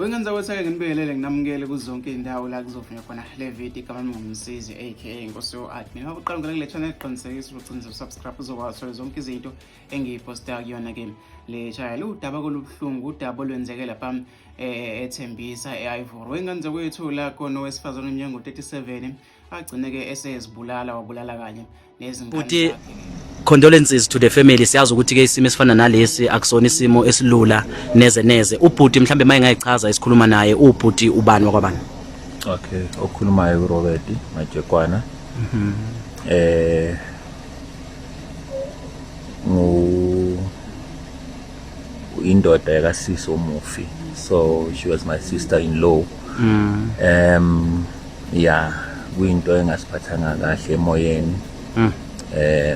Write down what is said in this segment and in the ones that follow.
Wengane zakwethu, nginibingelele, nginamukele kuzonke iy'ndawo la kuzovunywa khona le video. Igama lami nguMsizi, aka Nkosi yo-Admin. Uma uqala ungena kule channel, qinisekisa ukuthi usubscribe, uzokwazi uthola zonke izinto engiyiposta kuyona-ke le channel. Udaba kolubuhlungu, udaba olwenzeke lapha eThembisa, e-Ivory. Wengane zakwethu, la khona owesifazane oneminyaka ngo-37 agcine-ke esezibulala, wabulala kanye nezingane Bhuti, zakhe. Condolences to the family. Siyazi ukuthi ke isimo esifana nalesi akusona isimo esilula neze neze. Ubhuti mhlambe mayengayichaza, isikhuluma naye ubhuti ubani wakwabani? Okay, okhulumayo uRobert Majekwana. Ngu indoda yakasisi omufi. So she was my sister in law. Yeah, kuyinto engasiphathanga kahle emoyeni.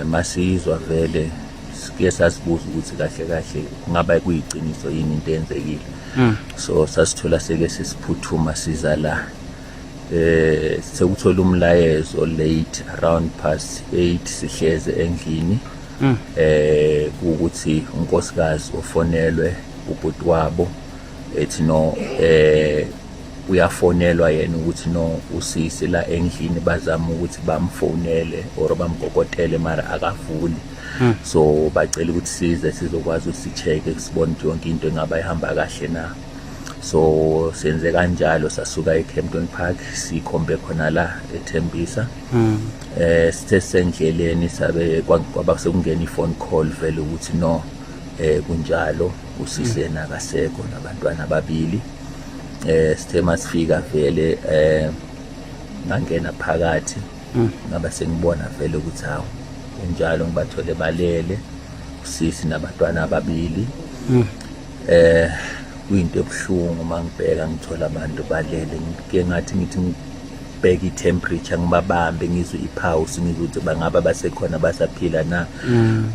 Masizwa vele sike sasibuza ukuthi kahle kahle kungaba kuyiqiniso yini into eyenzekile. So sasithola seke sesiphuthuma siza la. Sekuthola umlayezo late, around past 8, sihleze endlini. Ukuthi unkosikazi ofonelwe ubhuti wabo ethi no, uyafonelwa yena ukuthi no, usisi la endlini bazama ukuthi bamfonele or bamgokotele, mara akavuli. So bacela ukuthi size sizokwazi ukuthi si-check, sibone ukuthi yonke into ingaba ihamba kahle na. So senze kanjalo, sasuka eKempton Park, sikhombe khona la eThembisa. Sithe sendleleni sabe kwaba sekungena i-phone call vele ukuthi no, kunjalo, usisi yena akasekho nabantwana ababili. Sithe masifika vele, ngangena phakathi, ngaba sengibona vele ukuthi hawu, kunjalo, ngibathole balele, usisi nabantwana ababili. Kuyinto ebuhlungu uma ngibheka, ngithola abantu balele. Ngike ngathi ngithi ngibheke i-temperature, ngibabambe, ngizwe i-pulse, ngizwe ukuthi bangaba basekhona, basaphila na.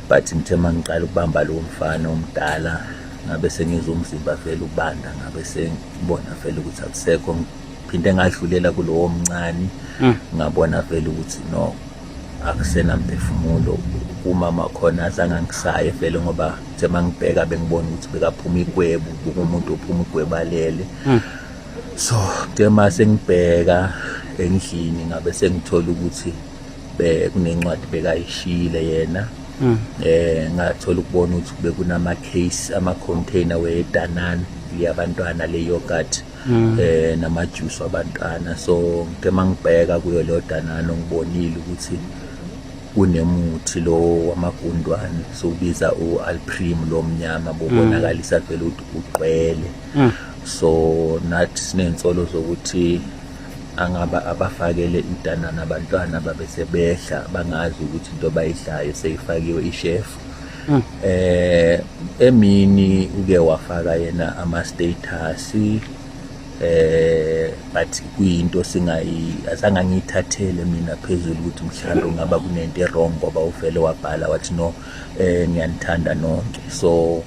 But ngithe uma ngiqala ukubamba lowo mfana omdala, ngabe sengizwa umzimba vele ubanda, ngabe sengibona vele ukuthi akusekho. Ngiphinde ngadlulela kulowo omncane, ngabona vele ukuthi no, akusenamphefumulo. Umama khona azange angisaye vele, ngoba kuthe mangibheka bengibona ukuthi bekaphuma igwebu, bukumuntu ophuma igwebu alele. So kuthe mase ngibheka endlini, ngabe sengithola ukuthi kunencwadi bekayishiyile yena. Ngathola ukubona ukuthi bekunama case, ama container weDanone yabantwana, le yogurt, nama juice wabantwana. So ngike mangibheka kuyo leyo Danone, ngibonile ukuthi kunemuthi lo wamagundwane, sokubiza uAlprim lo mnyama, bobonakalisa vele ukuthi ugqwele. So nathi sinensolo zokuthi angaba abafakele iDanone abantwana, babe sebehla bangazi ukuthi into bayidlayo seyifakiwe ishefu. Emini uke wafaka yena ama status, but kuyinto singayi azange ngiyithathele mina phezulu ukuthi mhlawumbe ungaba kunento e-wrong, ngoba uvele wabhala wathi no, ngiyanithanda nonke. So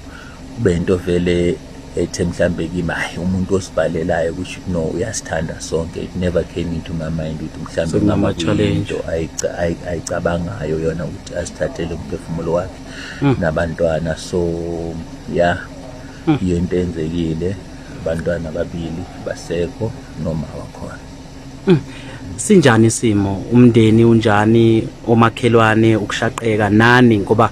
kube into vele ethe mhlambe kimi, hayi, umuntu osibhalelayo kusho ukuthi no, uyasithanda sonke. It never came into my mind ukuthi mhlambe kungaba Sekunama-challenge. kuyinto ayicabangayo yona ukuthi asithathele umphefumulo wakhe nabantwana. So yeah, iyo into eyenzekile. Abantwana ababili basekho noma wakhona. Sinjani isimo? Umndeni unjani? Omakhelwane, ukushaqeka nani? Ngoba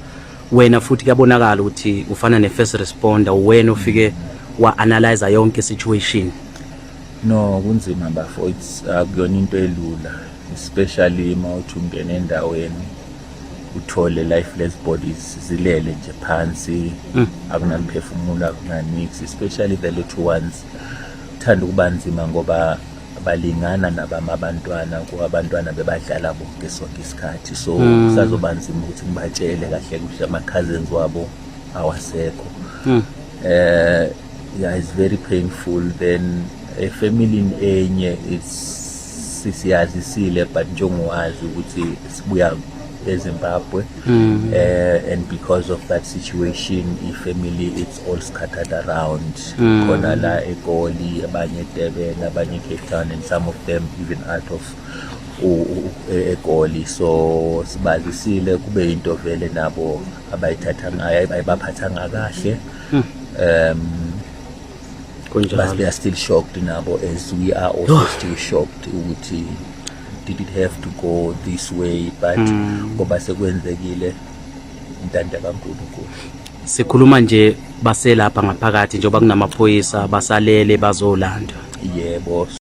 wena futhi kuyabonakala ukuthi ufana ne-first responder, uwena ofike wa-analyze yonke situation. No, kunzima bafo. It's akuyona into elula, especially uma uthi ungena endaweni uthole lifeless bodies zilele nje phansi, akunamphefumulo, akunanix, especially the little ones. Thanda ukuba nzima ngoba balingana nabama abantwana, kuba abantwana bebadlala bonke sonke isikhathi. So kusazoba nzima ukuthi ngibatshele kahle kuhle ama-cousins wabo awasekho. Yeah, it's very painful. Then efamilini enye it's sisiyazisile, but njengowazi ukuthi sibuya eZimbabwe, and because of that situation, ifamily, it's all scattered around khona la eGoli, abanye eDurban, abanye eCape Town, and some of them even out of eGoli. So sibazisile, kube into vele nabo abayithatha ngayo, ayibaphathanga kahle. Kunjalo. But they are still shocked nabo, as we are also still shocked ukuthi did it have to go this way, but ngoba sekwenzekile, intando kaNkulunkulu. Sikhuluma nje baselapha ngaphakathi, njengoba kunamaphoyisa, basalele bazolandwa. Yebo.